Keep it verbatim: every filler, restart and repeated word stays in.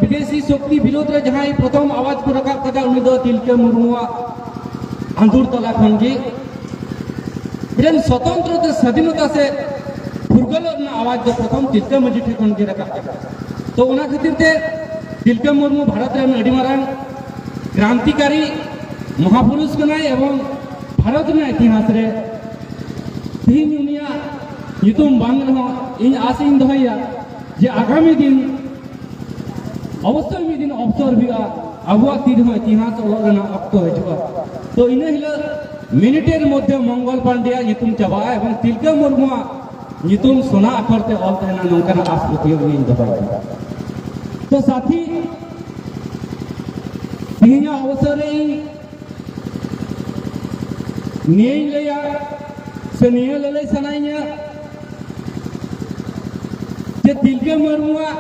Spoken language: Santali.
ᱵᱤᱫᱮᱥᱤ ᱥᱚᱠᱛᱤ ᱵᱤᱨᱳᱫᱷ ᱨᱮ ᱡᱟᱦᱟᱸᱭ ᱯᱨᱚᱛᱷᱚᱢ ᱟᱣᱟᱡ ᱠᱚ ᱨᱟᱠᱟᱵ ᱠᱟᱫᱟ, ᱩᱱᱤ ᱫᱚ ᱛᱤᱞᱠᱟᱹ ᱢᱩᱨᱢᱩᱣᱟᱜ ᱟᱸᱫᱩᱨ ᱛᱟᱞᱟ ᱠᱷᱚᱱ ᱜᱮ᱾ ᱢᱤᱫᱴᱮᱱ ᱥᱚᱛᱚᱱᱛᱨᱚ ᱛᱮ ᱥᱟᱫᱷᱤᱱᱚᱛᱟ ᱥᱮ ᱯᱷᱩᱨᱜᱟᱹᱞᱚᱜ ᱨᱮᱱᱟᱜ ᱟᱣᱟᱡ ᱫᱚ ᱯᱨᱚᱛᱷᱚᱢ ᱛᱤᱞᱠᱟᱹ ᱢᱟᱹᱡᱷᱤ ᱴᱷᱮᱱ ᱠᱷᱚᱱ ᱜᱮ ᱨᱟᱠᱟᱵ ᱠᱟᱱᱟ᱾ ᱛᱚ ᱚᱱᱟ ᱠᱷᱟᱹᱛᱤᱨ ᱛᱮ ᱛᱤᱞᱠᱟᱹ ᱢᱩᱨᱢᱩ ᱵᱷᱟᱨᱚᱛ ᱨᱮᱱ ᱟᱹᱰᱤ ᱢᱟᱨᱟᱝ ᱠᱨᱟᱱᱛᱤᱠᱟᱨᱤ ᱢᱚᱦᱟᱯᱩᱨᱩᱥ ᱠᱟᱱᱟᱭ ᱮᱵᱚᱝ ᱵᱷᱟᱨᱚᱛ ᱨᱮᱱᱟᱜ ᱤᱛᱤᱦᱟᱥ ᱨᱮ ᱛᱮᱦᱮᱧ ᱩᱱᱤᱭᱟᱜ ᱧᱩᱛᱩᱢ ᱵᱟᱝ ᱨᱮᱦᱚᱸ ᱤᱧ ᱟᱥ ᱤᱧ ᱫᱚᱦᱚᱭᱟ ᱡᱮ ᱟᱜᱟᱢᱤ ᱫᱤᱱ ᱚᱵᱚᱥᱥᱳᱭ ᱢᱤᱫ ᱫᱤᱱ ᱚᱵᱥᱚᱨ ᱦᱩᱭᱩᱜᱼᱟ, ᱟᱵᱚᱣᱟᱜ ᱛᱤ ᱨᱮᱦᱚᱸ ᱤᱛᱤᱦᱟᱥ ᱚᱞᱚᱜ ᱨᱮᱱᱟᱜ ᱚᱠᱛᱚ ᱦᱤᱡᱩᱜᱼᱟ᱾ ᱛᱚ ᱤᱱᱟᱹ ᱦᱤᱞᱳᱜ ᱢᱤᱱᱤᱴᱮᱨ ᱢᱚᱫᱽᱫᱷᱮ ᱢᱚᱝᱜᱚᱞ ᱯᱟᱱᱰᱮᱭᱟᱜ ᱧᱩᱛᱩᱢ ᱪᱟᱵᱟᱜᱼᱟ ᱮᱵᱚᱝ ᱛᱤᱞᱠᱟᱹ ᱢᱩᱨᱢᱩᱣᱟᱜ ᱧᱩᱛᱩᱢ ᱥᱚᱱᱟ ᱟᱠᱷᱚᱨ ᱛᱮ ᱚᱞ ᱛᱟᱦᱮᱱᱟ, ᱱᱚᱝᱠᱟᱱᱟᱜ ᱟᱥ ᱯᱟᱹᱛᱭᱟᱹᱣ ᱤᱧᱤᱧ ᱫᱚᱦᱚᱭᱮᱫᱟ᱾ ᱛᱚ ᱥᱟᱛᱷᱤ, ᱛᱮᱦᱮᱧᱟᱜ ᱚᱵᱚᱥᱚᱨ ᱨᱮ ᱤᱧ ᱱᱤᱭᱟᱹᱧ ᱞᱟᱹᱭᱟ ᱥᱮ ᱱᱤᱭᱟᱹ ᱞᱟᱹᱞᱟᱹᱭ ᱥᱟᱱᱟᱧᱟ ᱡᱮ ᱛᱤᱞᱠᱟᱹ ᱢᱩᱨᱢᱩᱣᱟᱜ